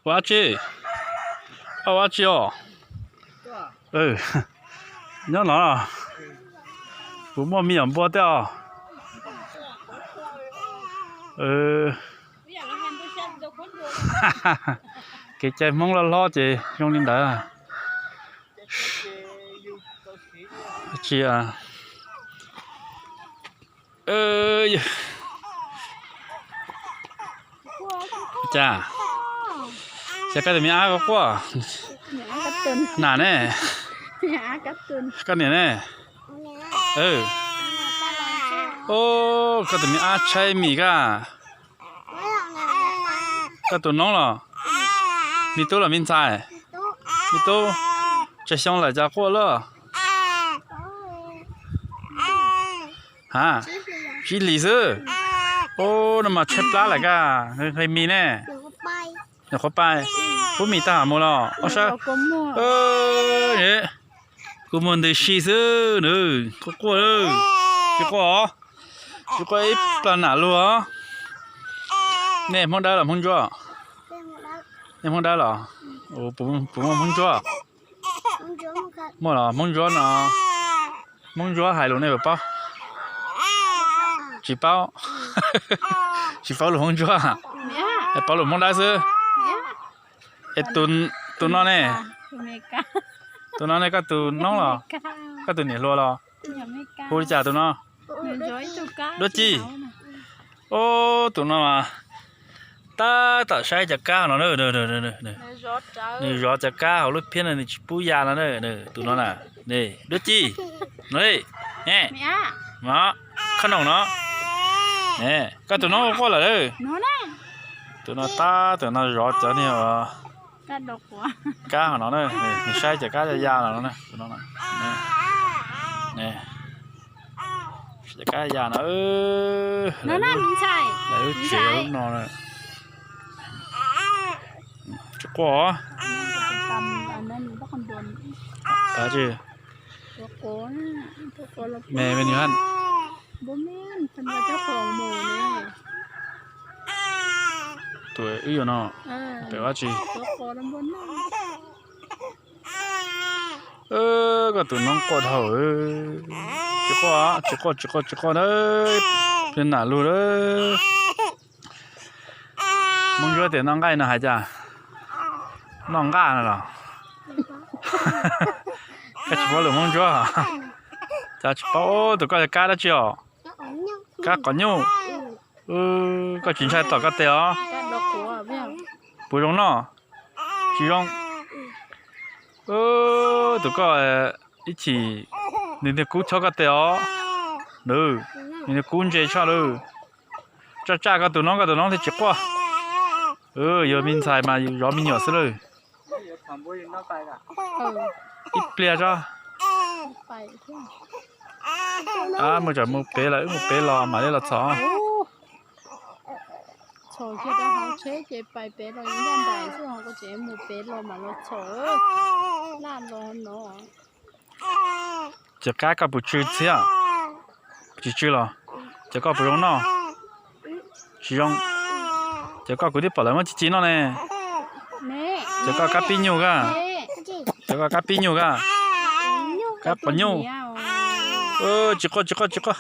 Ua dab tsi? Koj ua dab tsi os? Nyob no, kuv muaj me nyuam npua thiab os. Kev cai Hmoob loj hlob ces zoo li ntawd. Tsis, cas, cas koj tus me ab quaj quaj? Nam ne? Koj niam ne? Koj tus me ab tshaib mis koj. Koj tus noob los? Me tub los me ntxhais? Me tub. Tsawg xyoo lawm cas quaj luaj? Ha, tsib hlis xwb. Ub, no mas tshaib plab lawm koj. Hais mis ne? Nyuam qhuav pais. Pub mis tag mus los? Ob sab. Kuv muag ntws si xwb nws quaj quaj. Tsis quaj os, tsis quaj ib plag nam lug os. Nej Hmoob Dawb los Hmoob Ntsuab? Nej Hmoob Dawb los? Puas muaj Hmoob Ntsuab? Muaj los Hmoob Ntsuab no? Hmoob Ntsuab hais lus nej puas paub? Tsis paub. Tsis paub lus Hmoob Ntsuab, paub lus Hmoob Dawb xwb. Es tus no ne? Tus no ne, koj tus noob los? Koj tus niam hluas los? Hu li cas tus no? Duab Ci. Ub, tus no mas tab tom saib cov kab no na. Nws zov cov kab hauv lub phiab no nws tsis pub ya no na. Tus no na, Duab Ci no li. Khob noom no. Koj tus noob quaj lawm. Tus no tab tom no zov cov niag kab hauv no na, nws saib cov kab ya ya no na. Tus no, cov kab ya no, lawv lub tsev lub no na. Tsis quaj os. Me me nws ha. Tus wb yuav no, pem ua dab tsi? Koj tus noob quaj dhau. Tsis quaj, tsis quaj, tsis quaj, tsis quaj na. Peb nam lug na. Hmoob Ntsuab tias noj nqaij no hais cas? Noj nqaj no los? Koj tsis paub lus Hmoob Ntsuab? Cas tsis paub? Tus koj kab dab tsi os? Kab qos nyuj. Koj tsis ntshai tom koj tes os? Puas zoo noj? Tsis zoo. Tus koj ib chim nws niag kub chob koj tes os. Nws niag kub ntse tshaj lawm. Tsaj tsaj koj tus noob, koj tus noob thiaj tsis quaj. Yog me ntxhais mas zov me nyuam xwb lawm. Ib pliag tso. Mus tsam mus pem lawm, wb mus pem los mam li los txhom. Txhom kiag rau hauv tsheb ces pais pem los ncaj nraim xwb, ho kuv tseem mus pem los mam los txhom. Laj los no. Ces qab koj puas tsw txhiab? Tsis tsw los? Ces koj puas zoo noj? Tsis zoo. Ces koj kuv twb pom lawv muab ci ci noj ne. Ces koj kab pib nyuj koj. Ces koj kab pib nyuj koj. Kab qos nyuj. Tsis quaj, tsis quaj, tsis quaj.